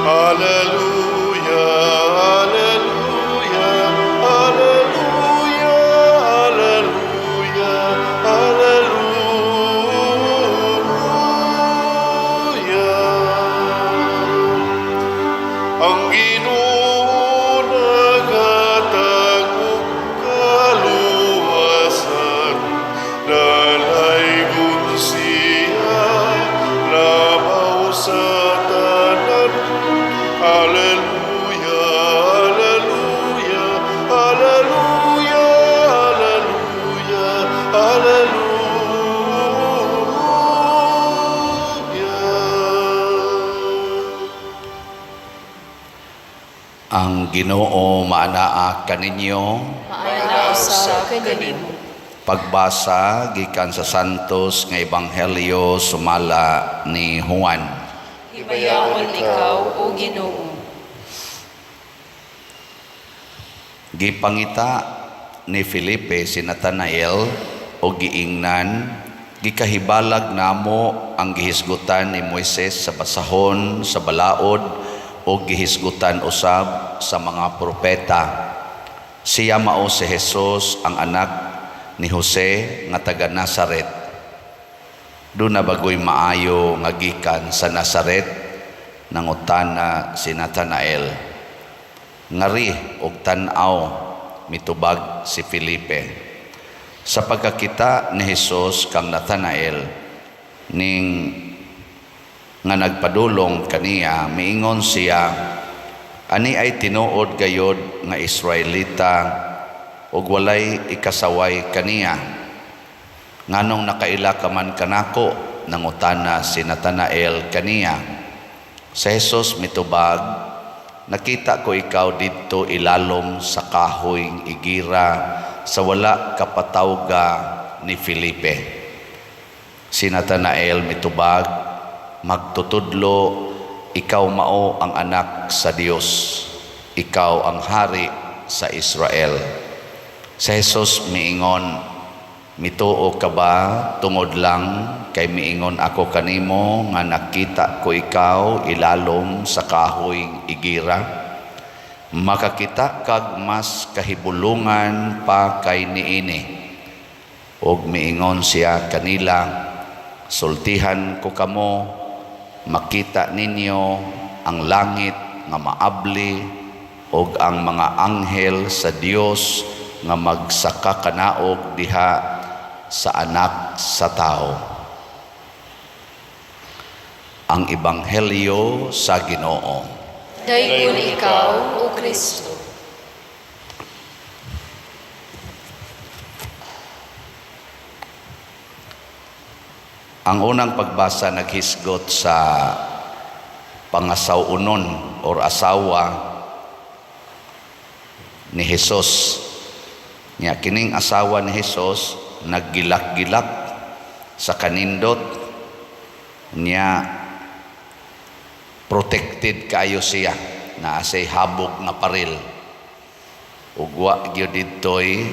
Alleluia, Alleluia, Alleluia, Alleluia, Alleluia. Ang Ginoo naghatag og kaluwasan, dalaygon siya labaw sa tanan. Alleluia, Alleluia, Alleluia, Alleluia, Alleluia. Ang Ginoo maanaa kaninyo. Maana usab kanimo. Pagbasa gikan sa Santos nga Ebanghelyo sumala ni Juan. Himayaon ikaw, O Ginoo. Gipangita ni Felipe si Natanael o giingnan, "Gikahibalag namo ang gihisgutan ni Moises sa basahon sa balaod o gihisgutan usab sa mga propeta. Siya mao si Jesus, ang anak ni Jose nga taga Nazaret. Duna bagoy maayo nga gikan sa Nazaret?" nangutana si Natanael. "Ngari og tan-aw," mitubag si Felipe. Sa pagkakita ni Jesus kang Nathanael ning nga nagpadulong kaniya, miingon siya, "Ani ay tinuod gayod nga Israelita ug walay ikasaway kaniya." "Nganong nakaila ka man kanako?" nangutana si Nathanael kaniya. Si Jesus mitubag, "Nakita ko ikaw didto ilalom sa kahoy igira sa wala kapatawga ni Felipe." Si Nathanael mitubag, "Magtutudlo, ikaw mao ang anak sa Dios. Ikaw ang hari sa Israel." Si Jesus miingon, "Mituo ka ba tungod lang kay miingon ako kanimo nga nakita ko ikaw ilalom sa kahoy igira? Makakita kag mas kahibulungan pa kay niini." Og miingon siya kanila, "Sultihan ko kamo, makita ninyo ang langit nga maabli og ang mga anghel sa Dios nga magsaka kanaog diha sa Anak sa Tao." Ang Ebanghelyo sa Ginoo. Daygon ikaw, O Kristo. Ang unang pagbasa naghisgot sa pangasaw-unon or asawa ni Jesus. Nya kining asawa ni Jesus naggilak-gilak sa kanindot niya, protected kaayo siya, naa say habog nga paril ug wa gyud didtoy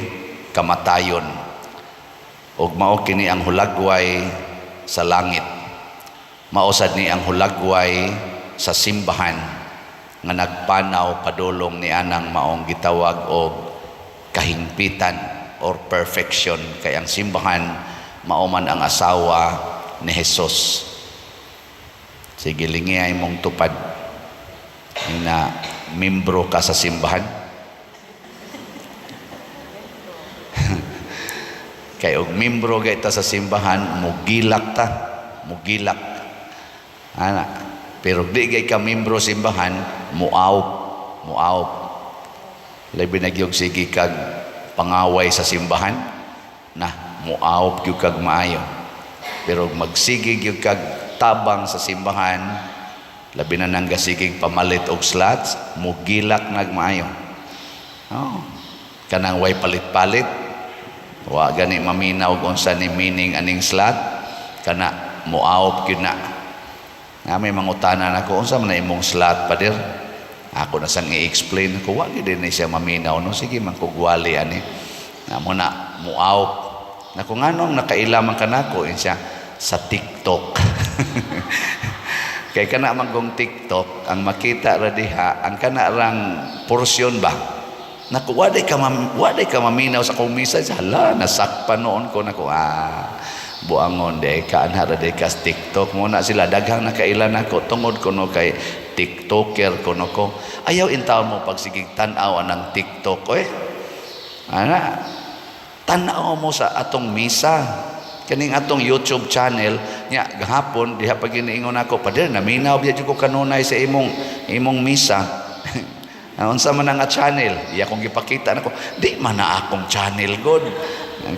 kamatayon, ug mao kini ang hulagway sa langit, mao sad ni ang hulagway sa simbahan nga nagpanaw padulong ni anang maong gitawag og kahingpitan or perfection, kay ang simbahan mao man ang asawa ni Jesus. Sige, lingi mong tupad na membro ka sa simbahan. Kay og membro gay ta sa simbahan, mugilak ta, mugilak. Ana, pero di gay ka membro simbahan, muawp, muawp. Labi na gyud sige kag pangaway sa simbahan, na muawp gyud kag maayo. Pero magsige gyud kag tabang sa simbahan, labi na nang gasigig pamalit og slots, mugilak nagmaayo. Oh, kanang way palit-palit, wa gani maminaw og unsa ni meaning aning slot, kana muawop gyud na. Na may mangutana nako, "Unsa man na imong slot, pader?" Ako na sang i-explain ko, wa gyud ni siya maminaw, no, sige man kugwali ani. Na mo na muawop. Nako, "Nganong nakaila man kanako?" Siya sa TikTok. Kay kana manggong TikTok, ang makita ra diha ang kana rang portion ba. Naku, waday ka maminaw sa akong misa. Hala, nasakpan noon ko. Naku, ah, buangon de ka, anha ra de ka sa TikTok mo na sila daghang nakailan nako tungod kuno kay TikToker kuno ko. Ayaw intaw mo pagsigig tan-aw anang TikTok oy. Ana, tan-aw mo sa atong misa, kaning atong YouTube channel nya gahapon diha pag giniingon ako, "Pader, naminaw biya jud ko kanunay sa imong misa. Unsa man nga channel?" Iya akong gipakita nako, di man na akong channel god.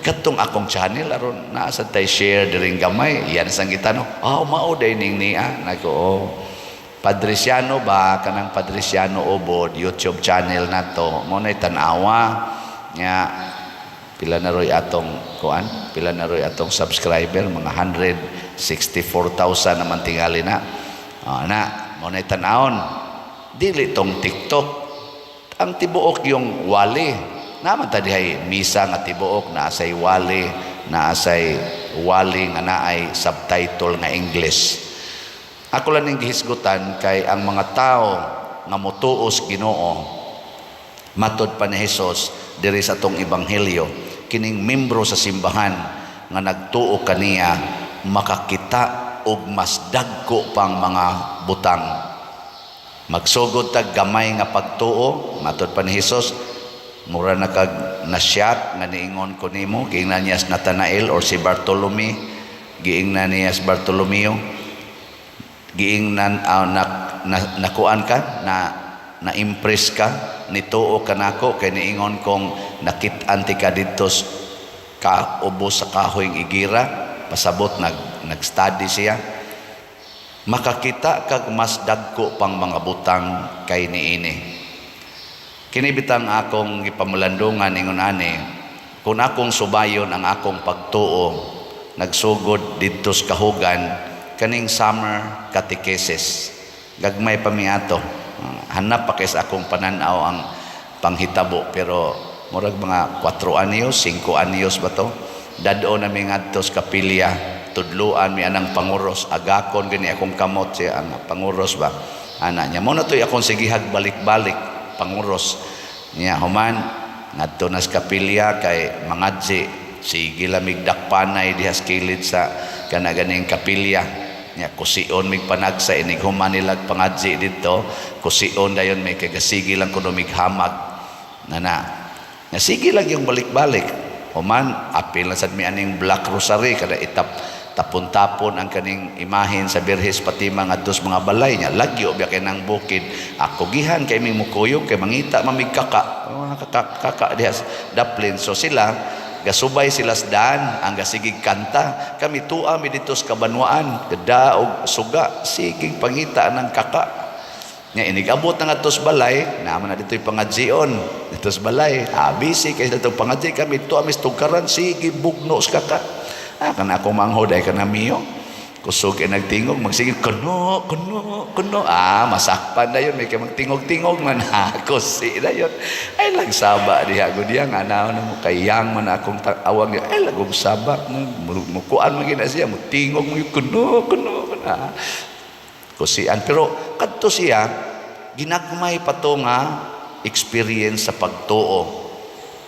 Katong akong channel aron naa sad tay share diring gamay. Iyan sang gitano. "Ah, mao day ning niya." Nako, oh. Padriciano ba, kanang Padriciano Ubod YouTube channel nato. Mo nay tan-awa nya pila na roy atong kuan, pila na roy atong subscriber, mga 164,000 naman tingali na. Ah, na mo nay tan-awon. Dili tong TikTok ang tibuok yung wali naman ta dihay misa nga tibuok naa say wali, naa say wali nga naay subtitle nga English. Ako lang ning gihisgutan kay ang mga tao nga motuo sa Ginoo, matod pa ni Hesus diri sa atong ebanghelyo, kining membro sa simbahan nga nagtuo kaniya makakita og mas dagko pang mga butang. Magsugod tag gamay nga pagtuo, matod pa ni Hesus, mura na kag nasyak nga niingon ko nimo, giingnan niya si Nathanael or si Bartolome, giingnan niya si Bartolomeo, giingnan na, nakuan ka na, na-impress ka, nituo ka nako kay niingon kong nakit-an ti ka didto ka ubos sa kahoy igira. Pasabot nag-study siya, makakita kag mas dagko pang mga butang kay niini. Kini bitang akong gipamulandungan ingon ani, kung akong subayon ang akong pagtuo nagsugod didto sa Kahugan, kaning summer catechesis, gagmay pa mi ato. Hanap pa kay sa akong pananaw ang panghitabo, pero murag mga 4 anyos, 5 anyos ba to, dad-o na mi ngadto sa kapilya, tudluan mi anang panguros, agakon gani akong kamot siya ang panguros ba ana niya. Mo na to'y akong sigihag balik-balik panguros niya. Human ngadto na sa kapilya kay mangadji, sige lamig dakpanay diha sa kilid sa kana ganing kapilya niya, kusion mig panagsa. Inig human nilag pangadji didto, kusion dayon may kay gasige lang kuno mig hamag nana nga sige lang yung balik-balik. Human apil na sad mi aning Black Rosary, kada itap tapon-tapon ang kaning imahen sa Birhes Fatima ngadto sa mga balay niya, lagyo biya kay nang bukid. Ako gihan kay mi mukuyog kay mangita mamig kaka, mga kaka, kaka diha sa daplin. So sila gasubay sila sa daan ang gasigig kanta, kami tua mi dito sa kabanwaan gada og suga, sigig pangita ng kaka nya. Inigabot na ngadto sa balay, naman na dito yung pangadjion dito sa balay. Ah, busy kay dito pangadji, kami tua mi sa tugkaran, sige bugno sa kaka. Ah, kana akong manghod ay kana miyo kusog ay nagtingog, magsige kuno kuno kuno. Ah, masakpan na yun, may kay magtingog-tingog man. Ah, kusi na yun ay lagsaba diha gud yang ana mo kay yang man akong awang ay lagong saba, mukuan man gina siya, mutingog mo kuno kuno kuno. Ah, kusian. Pero kadto siya ginagmay pa to nga experience sa pagtuo.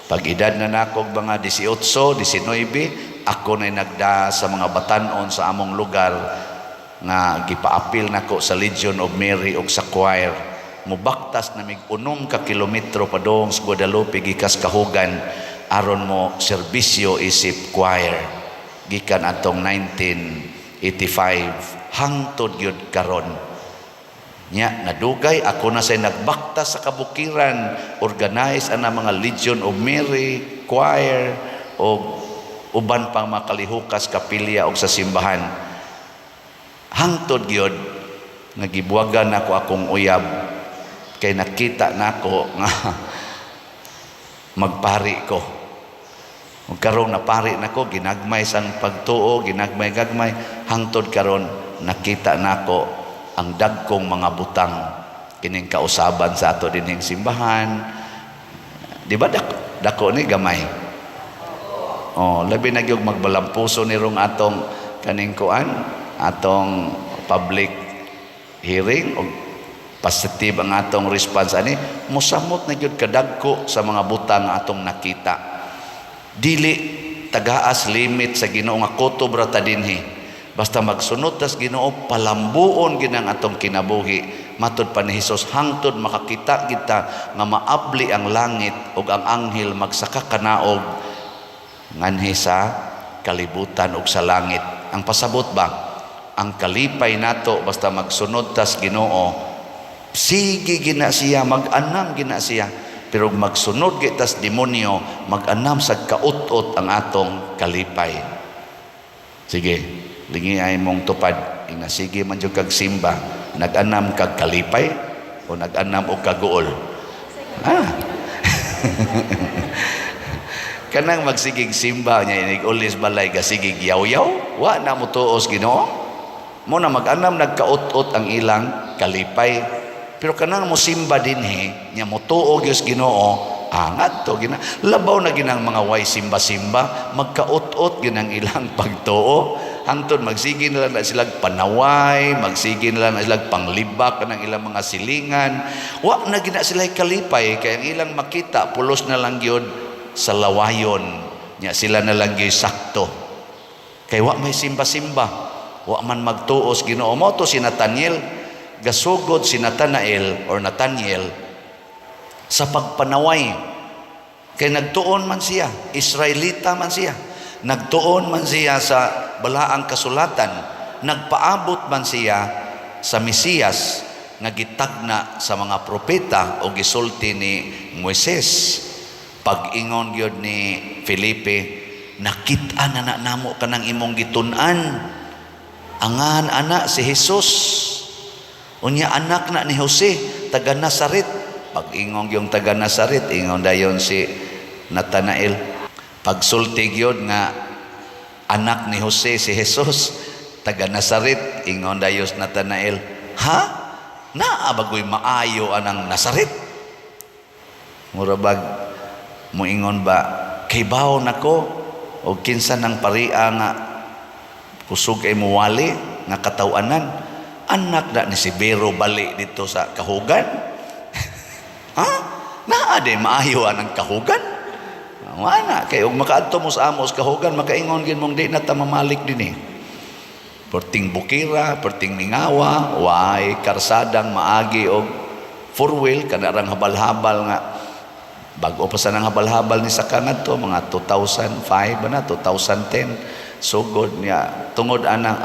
Pag edad na nakog mga 18, 19, ako na nagda sa mga batanon sa among lugar nga gipaapil nako sa Legion of Mary og sa choir. Mubaktas na mig 6 ka kilometro padong sa Guadalupe gikas Kahugan aron mo serbisyo isip choir gikan atong 1985 hangtod gyud karon. Nya nadugay ako na say nagbaktas sa kabukiran, organize ana mga Legion of Mary, choir o uban pang mga kalihukas, kapilya og sa simbahan. Hangtod gyud nga gibuwagan nako akong uyab kay nakita nako nga magpari ko. Ug karong napari nako, ginagmay sang pagtuo, ginagmay gagmay hangtod karon nakita nako ang dagkong mga butang, kining kausaban sa ato dinhing simbahan. Di ba dako ni gamay? Oh, labi na gyud magbalampuso ni rong atong kaning kuan, atong public hearing og positive ang atong response ani, mosamot na gyud kadagko sa mga butang nga atong nakita. Dili tagaas limit sa Ginoo nga kutob ra ta dinhi. Basta magsunod tas Ginoo, palambuon ginang atong kinabuhi. Matud pa ni Hesus, hangtod makakita kita nga maabli ang langit ug ang anghel magsaka kanaog nganhi sa kalibutan ug sa langit. Ang pasabot ba, ang kalipay nato basta magsunod tas Ginoo, sige gina siya, mag-anam gina siya. Pero magsunod gitas demonyo, mag-anam sa kaut-ot ang atong kalipay. Sige, lingi ay mong tupad. Ina sige man jud kag simba, nag-anam kag kalipay o nag-anam og kaguol? Ah. Kanang magsigig simba niya inig ulis balay gasigig yaw-yaw, wa na mo tuos Ginoo. Mo na mag-anam nagkaut-ot ang ilang kalipay. Pero kanang mo simba dinhi, nya mo tuo gyud Ginoo, angat to gina. Labaw na ginang mga way simba-simba, magkaut-ot ginang ilang pagtuo. Hangtod magsige na lang na silang panaway, magsige na lang na silang panglibak ng ilang mga silingan. Wa na gina sila kalipay kay ang ilang makita pulos na lang gyud sa lawayon. Nya sila na lang gyud sakto. Kay wa may simba-simba, wa man magtuos Ginoo. Mo to si Nathaniel, gasugod si Nathanael or Nathaniel sa pagpanaway. Kay nagtuon man siya, Israelita man siya. Nagtuon man siya sa balaang kasulatan, nagpaabot man siya sa Mesiyas nga gitagna sa mga propeta o gisulti ni Moises. Pag-ingon gyud ni Felipe, "Nakit-an na na namo kanang imong gitun-an. Angan ana si Jesus. Unya anak na ni Jose, taga Nazaret." Pag-ingon yung taga Nazaret, ingon dayon si Nathanael. Pagsulti gyud nga anak ni Jose si Jesus, taga Nazaret, ingon dayon si Nathanael, "Ha? Naa bagoy maayo anang Nazaret?" Mura bag moingon ba, kay bawo nako og kinsa nang paria nga kusog ay muwali nga katawanan, anak na ni Severo bali dito sa Kahugan? Ha, naa di maayo anang Kahugan? Wala kay og makaadto mo sa amo sa Kahugan, makaingon gid mong di na ta mamalik dinhi. Perting bukira, perting mingawa, way karsadang maagi og four wheel. Kana rang habal-habal nga bago pa sa nang habal-habal ni sa kanadto mga 2005 ba na, 2010 sugod niya. Tungod anang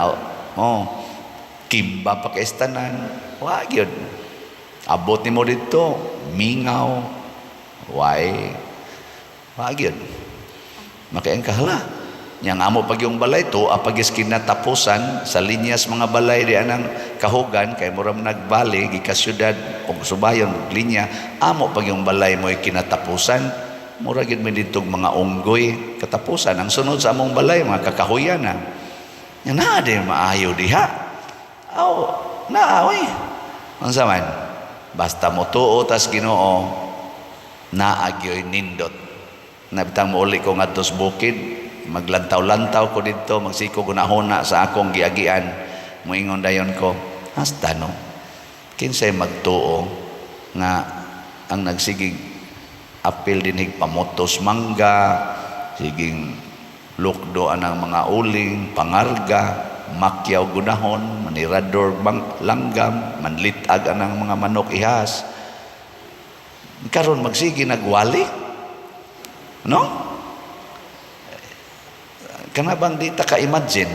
oh, kimba pa kay tanan, wa gyud abot nimo didto, mingaw, way wa gyud makaang kahala. Nya ang amo pag yung balay to apagis kinatapusan sa linyas mga balay di anang Kahugan, kay mura man nagbali gikas syudad og subayon og linya. Amo pag yung balay mo'y kinatapusan, mura gid man ditong mga unggoy katapusan. Ang sunod sa among balay mga kakahuyan na. Nya naa di maayo diha? Aw, naa oy. Unsa man, basta mo tuo tas Ginoo, naa gyoy nindot. Nabitang mouli ko ngadto sa bukid, maglantaw-lantaw ko didto, magsiko gunahona sa akong giagian, moingon dayon ko, hasta no, kinsay magtuo nga ang nagsigig apil dinhig pamotos mangga, siging lukdo anang mga uling, pangarga, makyaw gunahon, manirador bang, langgam, manlitag anang mga manok ihas, karon magsige nagwali? No, kana bang di ta ka-imagine?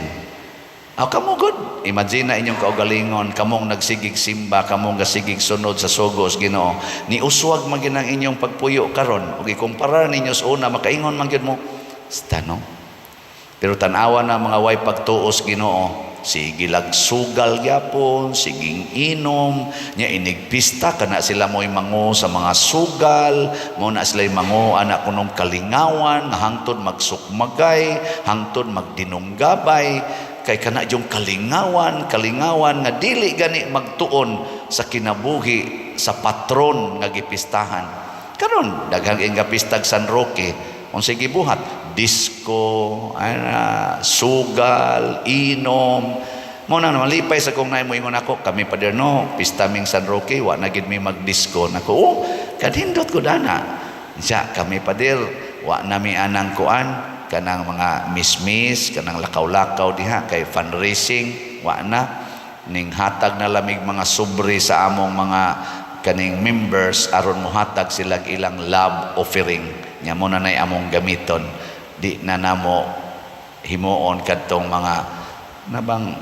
Aw, kamo gud, imagine na inyong kaugalingon, kamong nagsigig simba, kamong gasigig sunod sa sugos Ginoo. Ni uswag man gyud ang inyong pagpuyo karon ug ikumpara ninyo sa una, makaingon man gyud mo, "Stano." Pero tan-awa na mga way pagtuos Ginoo, sige lag sugal gyapon, siging inom, nya inig pista kana sila mo'y mango sa mga sugal, mo na sila'y mango anak kunong kalingawan, nga hangtod magsukmagay, hangtod magdinunggabay, kay kana yung kalingawan, kalingawan nga dili gani magtuon sa kinabuhi sa patron nga gipistahan. Karon daghang nga pistag San Roque, unsay gibuhat? Disco, ana, sugal, inom. Mo na malipay sa kung naay moingon ako, "Kami, Pader, no, pista ming San Roque, wa na gid mi magdisco." Nako, oh, kanindot ko dana. Siya, "Kami, Pader, wa na mi anang kuan, kanang mga mismis, kanang lakaw-lakaw diha kay fundraising, wa na ning hatag na lamig mga sobre sa among mga kaning members aron mohatag sila ilang love offering nya mo na nay among gamiton. Di na namo himuon kadtong mga nabang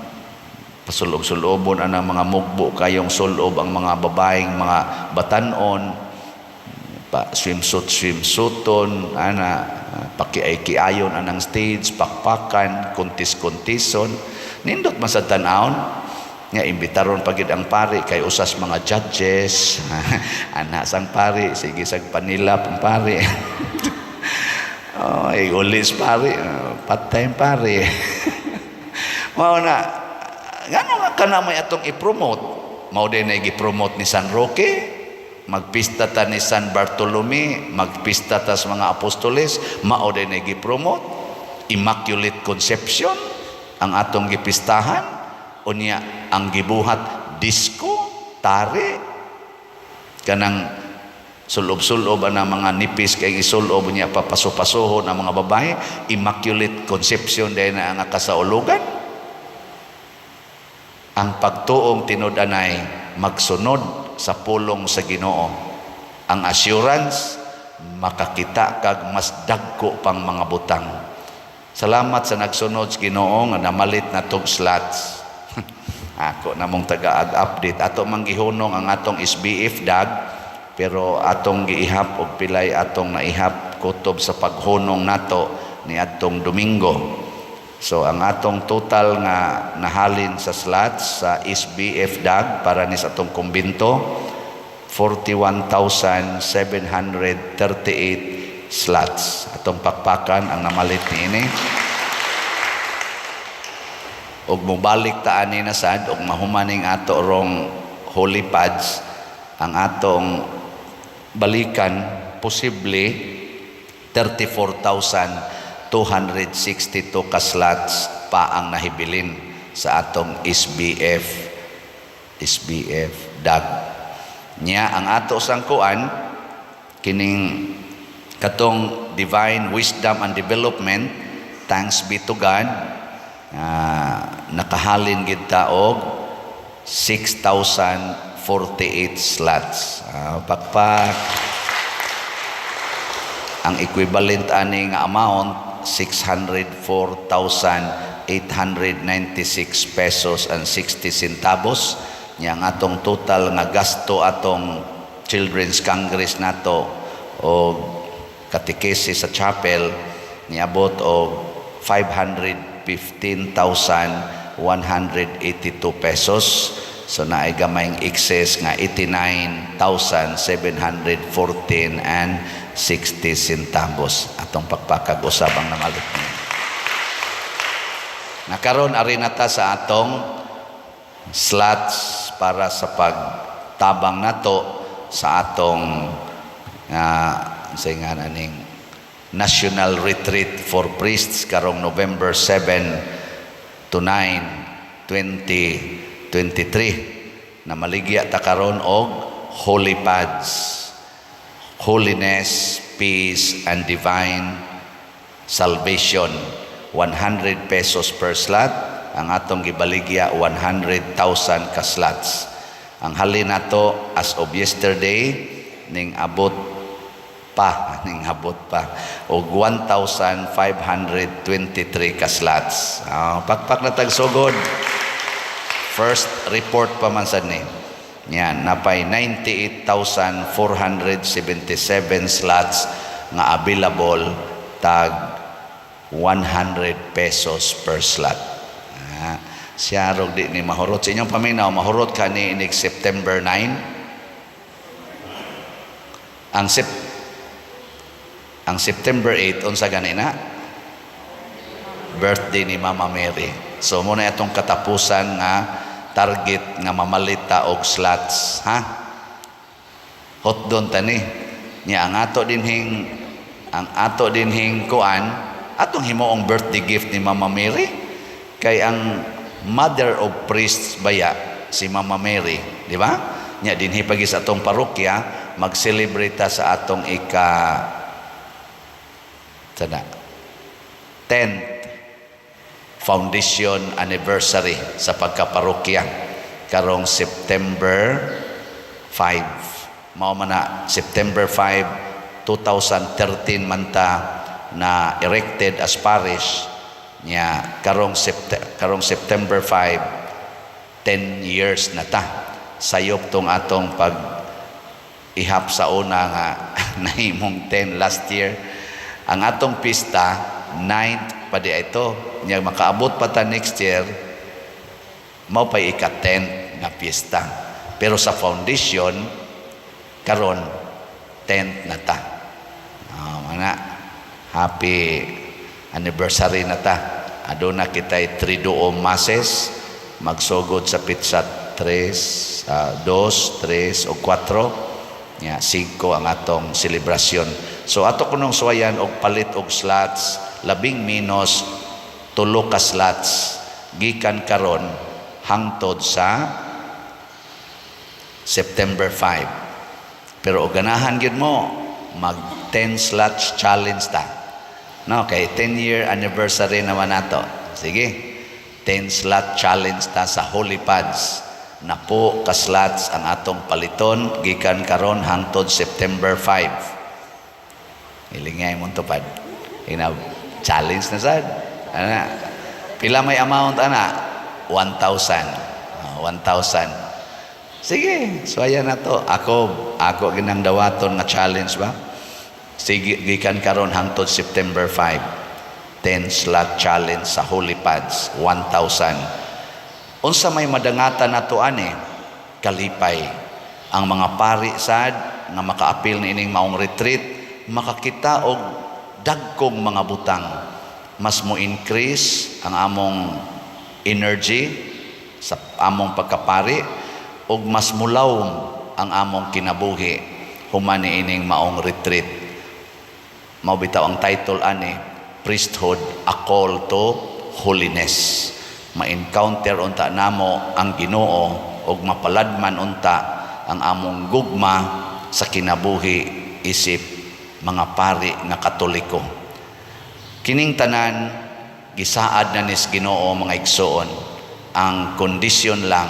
pasulob-sulobon anang mga mugbo kayong sulob ang mga babaeng mga batanon pa, swimsuit swimsuiton ana, pakiay-kiayon anang stage, pakpakan, kontis-kontison. Nindot man sa tan-awon nga imbitaron pa gid ang pari kay usas mga judges ana sang pari, sige sag panilap ang pari. Oh, ulis pari, patay pari. Mao na ngano nga kana may atong i-promote? Mao din na gi-promote ni San Roque, magpista ta ni San Bartolome, magpista ta sa mga apostoles, mao din na gi-promote Immaculate Conception ang atong gipistahan. Unya ang gibuhat, disco, tari, kanang sulob-sulob ang mga nipis kay isulob niya, papaso-pasohon ang mga babae. Immaculate Conception din na ang kasaulugan. Ang pagtuong tinud-anay magsunod sa pulong sa Ginoo. Ang assurance, makakita kag mas dagko pang mga butang. Salamat sa nagsunod sa Ginoo nga namalit na tog slots. Ako namong taga-update. Ato mang gihunong ang atong SBF dag, pero atong giihap og pilay atong naihap kutob sa paghunong nato ni atong Domingo. So ang atong total nga nahalin sa slots sa SBF dag para ni sa atong kumbinto, 41,738 slots. Atong pakpakan ang namalit niini. Og mobalik ta ani na sad og mahumaning ato rong holy pads, ang atong balikan posible 34,262 ka slots pa ang nahibilin sa atong SBF dag. Nya ang ato sangkuan kining katong Divine Wisdom and Development, thanks be to God, nakahalin gid ta og 6,048 slots. Pakpak. Ang equivalent ani nga amount, 604,896 pesos and 60 centavos. Nya ang atong total nga gasto atong Children's Congress nato o katikese sa chapel niabot og 515,182 pesos. So naay gamayng excess nga 89,714 and 60 centavos. Atong pakpakag usab ang namalit niya. Nakaron ari na ta sa atong slots para sa pagtabang nato sa atong sa nga aning National Retreat for Priests karong November 7 to 9, 2023, na maligya ta karon og holy pads, Holiness, Peace and Divine Salvation. 100 pesos per slot. Ang atong gibaligya, 100,000 ka slots. Ang halin nato as of yesterday, ning abot pa og 1,523 ka slots. Ah, pakpak na tagsugod. First report pa man sad ni. Yan, napay 98,477 slots nga available, tag 100 pesos per slot. Ah, siya rog di ni mahurot. Sa inyong paminaw, mahurot ka ni inig September 9? Ang September 8, unsa gani na? Birthday ni Mama Mary. So muna itong katapusan nga target nga mamalit ta og slots, ha? Hot don tani. Nya ang ato dinhing kuan, atong himuong birthday gift ni Mama Mary kay ang Mother of priests baya si Mama Mary, di ba? Nya dinhi pagi sa atong parokya, mag-celebrate ta sa atong ika sana 10th foundation anniversary sa pagkaparokya karong September 5. Mao man na September 5, 2013 man ta na erected as parish. Nya karong September 5, 10 years na ta. Sayop tong atong pag ihap sa una nga nahimong 10 last year. Ang atong pista 9th pa di ito. Nya makaabot pa ta next year, mao pay ika 10 nga piyesta. Pero sa foundation karon 10th na ta. Mga happy anniversary na ta. Aduna kitay Triduum Masses, magsugod sa petsa 3, 2, 3 o 4. Nya 5 ang atong selebrasyon. So ato kunong suwayan og palit og slots, labing menos tulo ka slots gikan karon hangtod sa September 5. Pero og ganahan gyud mo, mag 10 slots challenge ta. No, kay 10 year anniversary naman nato. Sige. 10 slot challenge ta sa Holy Pads. Napo ka slots ang atong paliton gikan karon hangtod September 5. Hilingay mo tupad. Ina challenge na sad. Ana. Pila may amount ana? 1,000. Ah, 1,000. Sige, suwayan na to. Ako ginang dawaton nga challenge ba? Sige, gikan karon hangtod September 5. 10 slot challenge sa Holy Pads, 1,000. Unsa may madangatan nato ani? Kalipay. Ang mga pari sad nga makaapil niining maong retreat, makakita og dagkong mga butang. Mas mo increase ang among energy sa among pagkapari ug mas mulawom ang among kinabuhi human niining maong retreat. Mao bitaw ang title ani, Priesthood, a Call to Holiness. Ma-encounter unta namo ang Ginoo ug mapaladman unta ang among gugma sa kinabuhi isip mga pari nga Katoliko. Kining tanan gisaad na nis Ginoo, mga igsoon. Ang kondisyon lang,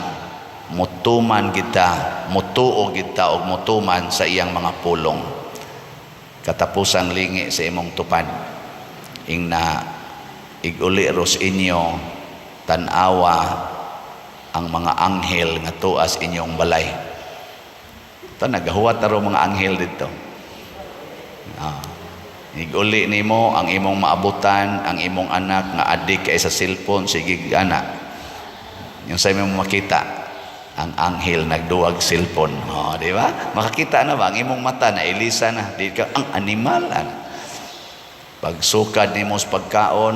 mutuman kita, mutuo kita og mutuman sa iyang mga pulong. Katapusang lingi sa imong tupad. Ingna iguli ros inyo, tan-awa ang mga anghel nga tuas inyong balay. Ito, nagahuwat na ro mga anghel dito. Iguli nimo ang imong maabutan, ang imong anak nga adik kay sa cellphone, sige anak. Yung sa imong makita, ang anghel nagduwag cellphone. Oh, di ba? Makakita na ba ang imong mata na ilisa na? Di ka ang animal ana. Pagsukad nimo sa pagkaon,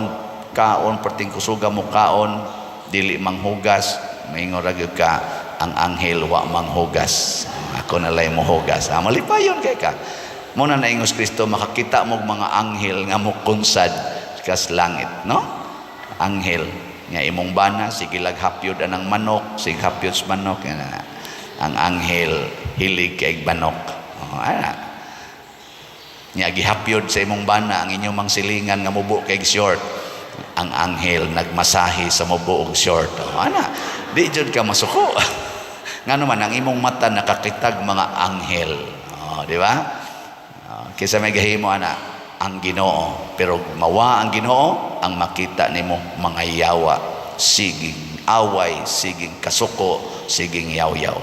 kaon perting kusuga mo kaon, dili manghugas, maingon ra gyud ka, "Ang anghel wa manghugas. Ako na lay mohugas." Ah, malipayon kay ka. Mo na naingos Kristo, makakita mo mga anghel nga mukunsad kas langit, no? Anghel nga imong bana sige laghapyod anang manok, sige hapyod sa manok yan na. Ang anghel hilig kay manok. Oh, ana. Nya gihapyod sa imong bana ang inyong mang silingan nga mubo kay short. Ang anghel nagmasahe sa mubo og short. Oh, ana, di jud ka masuko. Ngano man ang imong mata nakakitag mga anghel. Oh, di ba? Oh, kaysa may gahimo ana ang Ginoo, pero mawa ang Ginoo, ang makita nimo mga yawa, siging away, siging kasuko, siging yaw-yaw.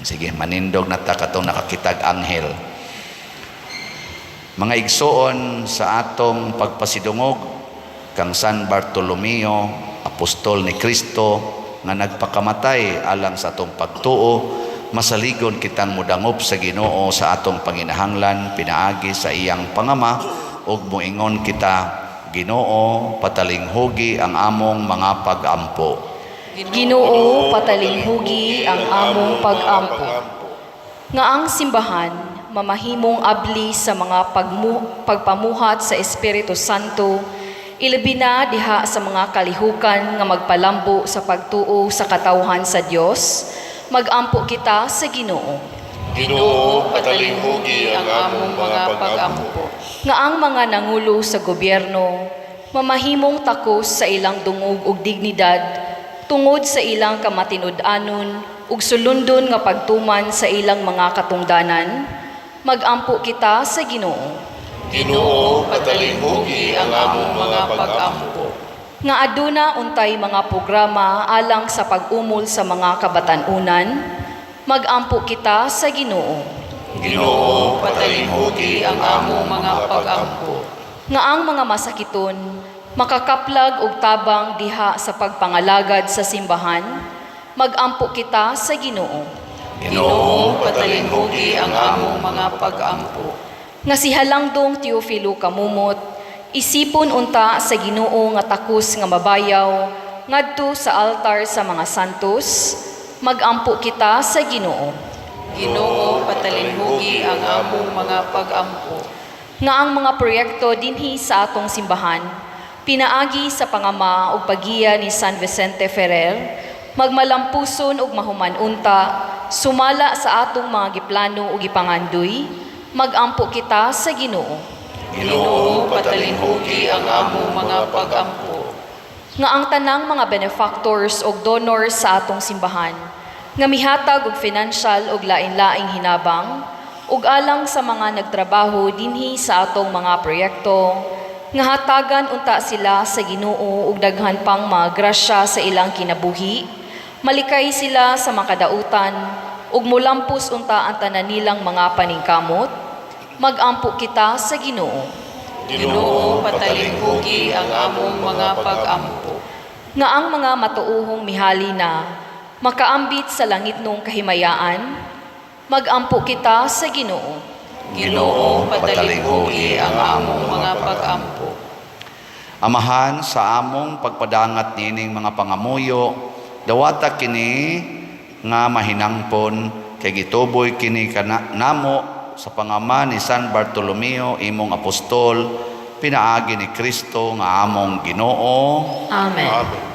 Sige, manindog na ta katong nakakitag anghel. Mga igsoon, sa atong pagpasidungog kang San Bartolomeo, apostol ni Kristo nga nagpakamatay alang sa atong pagtuo, masaligon kitang mudangop sa Ginoo sa atong panginahanglan pinaagi sa iyang pangama ug moingon kita, "Ginoo, patalinghugi ang among mga pag-ampo." Ginoo, patalinghugi ang among pag-ampo. Nga ang simbahan mamahimong abli sa mga pagpamuhat sa Espiritu Santo. Ilabi na diha sa mga kalihukan nga magpalambo sa pagtuo sa katawhan sa Dios, magampo kita sa Ginoo. Ginoo, patalinghugi ang among mga pag-ampo. Nga ang mga nangulo sa gobyerno mamahimong takos sa ilang dungog ug dignidad tungod sa ilang kamatinud-anon ug sulundon nga pagtuman sa ilang mga katungdanan, magampo kita sa Ginoo. Ginoo, patalinghugi ang among mga pag-ampo. Nga aduna untay mga programa alang sa pag-umol sa mga kabatan-unan, magampo kita sa Ginoo. Ginoo, patalinghugi ang among mga pag-ampo. Nga ang mga masakiton makakaplag og tabang diha sa pagpangalagad sa simbahan, magampo kita sa Ginoo. Ginoo, patalinghugi ang among mga pag-ampo. Nga si Halangdong Teofilo Camomot isipon unta sa Ginoo nga takos nga mabayaw ngadto sa altar sa mga santos, magampo kita sa Ginoo. Ginoo, patalinghugi ang among mga pag-ampo. Nga ang mga proyekto dinhi sa atong simbahan pinaagi sa pangama ug paggiya ni San Vicente Ferrer magmalampuson ug mahuman unta sumala sa atong mga giplano ug gipangandoy, magampo kita sa Ginoo. Ginoo, patalinghugi ang among mga pag-ampo. Nga ang tanang mga benefactors ug donors sa atong simbahan nga mihatag og financial ug lain-laing hinabang ug alang sa mga nagtrabaho dinhi sa atong mga proyekto, nga hatagan unta sila sa Ginoo og daghan pang mga grasya sa ilang kinabuhi, malikay sila sa makadautan ug mulampos unta ang tanan nilang mga paningkamot, magampo kita sa Ginoo. Ginoo, patalinghugi ang among mga pag-ampo. Nga ang mga matuohong mihali na makaambit sa langitnong kahimayaan, magampo kita sa Ginoo. Ginoo, patalinghugi ang among mga pag-ampo. Amahan, sa among pagpadangat niining mga pangamuyo, dawata kini nga mahinangpon kay gituboy kini kana namo sa pangama ni San Bartolomeo, imong apostol, pinaagi ni Kristo nga among Ginoo. Amen. Amen.